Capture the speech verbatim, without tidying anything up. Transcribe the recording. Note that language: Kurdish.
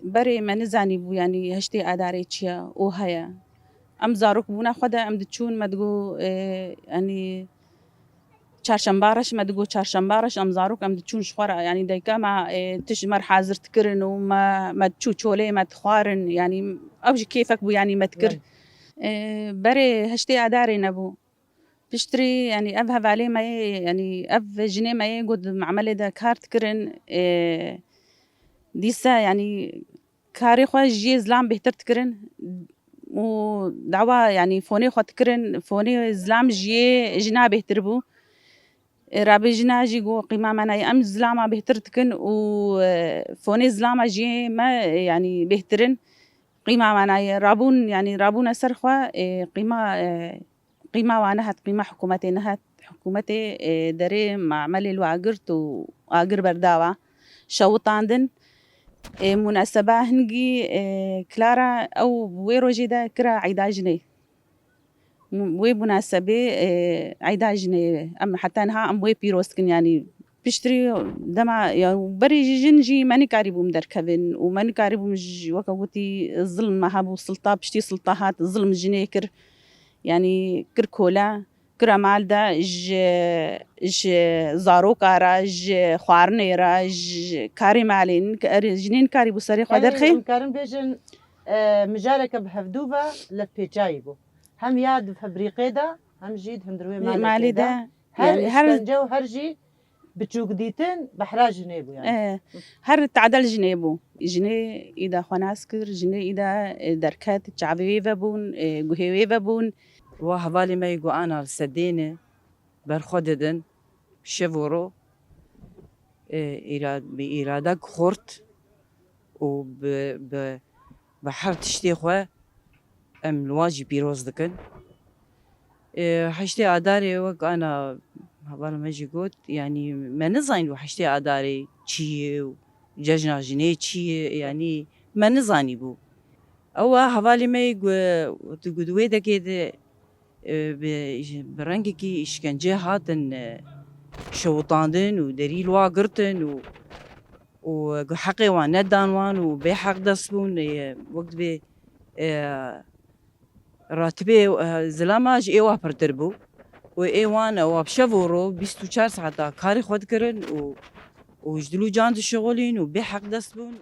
Berê me nizanîbû, yanî heştê Adarê çi ye û heye. Em zarok bûna xwe de em diçûn, me digot, e, yanî çarşemba reş, me digot çarşemba reş em zarok em diçûn ji xwe re, yanî dayika me, e, tişt me re hazir dikirin û me, me diçû çolê me dixwarin, yanî ew jî kêfek bû, yanî me dikir. E, berê heştê Adarê nebû. Piştrî, yanî ev hevalê me yê, yanî ev jinê me yê ku di me'melê de kar dikirin, ê, dîsa, yanî karê xwe ji yê zilam bêhtir dikirin û dawa, yanî fonê xwe dikirin, fonê zilam ji yê jina bêhtir bû. Ê, rabê jina jî got, qîma me nayê, em zilama bêhtir dikin û, e, fonê zilama ji yê me, yanî bêhtir in. Qîma me nayê, rabûn, yanî rabûne ser xwe, ê, qîma, e, qîma wan nehat, qîma hikûmetê nehat. Hikûmetê, e, derê me'melê li wa girt û agir berdawa, şewitandin. E, munaseba hingî, e, Clara ew wê rojê de kira eyda jinê. Wê munasebê, e, eyda jinê, em heta niha em wê pîroz dikin, yanî piştrî dema, ya berê jî jin jî me nikarîbûm derkevin û me nikarîbûm ji, weke gotî, zilm me hebû, silta, piştî silta hat, zilm jinê kir. Yanî kir kole, kire mal de ji, ji zaroka re, ji xwarinê re, ji karê malê, nik-, erê, jinê nikarîbû serê xwe Erê, derxê. Em karin bêjin, e, mijareke bi hevdû ve levpêçayî bû. Hem ya di febrîqê de, hem jî di hundir wê Malê malekê de. de, Her yanî her işkence û her jî biçûk dîtin behra jinê bû, yanî. E, her tadel jinê bû. Jinê îda xwe nas kir, jinê îda, e, derket, çavê wê vebûn, e, guhê wê vebûn. Wa hevalê me yê ku ana li sedê ne, berxwe didin, şev û ro, e, îra-, bi îradek xurt û bi, bi, bi her tiştê xwe em li wan jî pîroz dikin. E, heştê Adarê wek ana hevala me jî got, yanî me nizanîbû heştê Adarê çi ye û cejna jinê çi ye, yanî me nizanîbû. Ew a hevalê me yê ku, tu ku di wê dekê de, e, bi, bi rengekî îşkence hatin, e, şewitandin û derî li wa girtin û, û ku heqê wan nedan wan û bê heq dest bûn, e, wek divê, e, ratibê, e, zilama ji ê wa pirtir bû. Û ê wan, e, wa bi şev û ro bîst û çar saeta karê xwe dikirin û, û ji dil û can dişixulîn û bê heq dest bûn.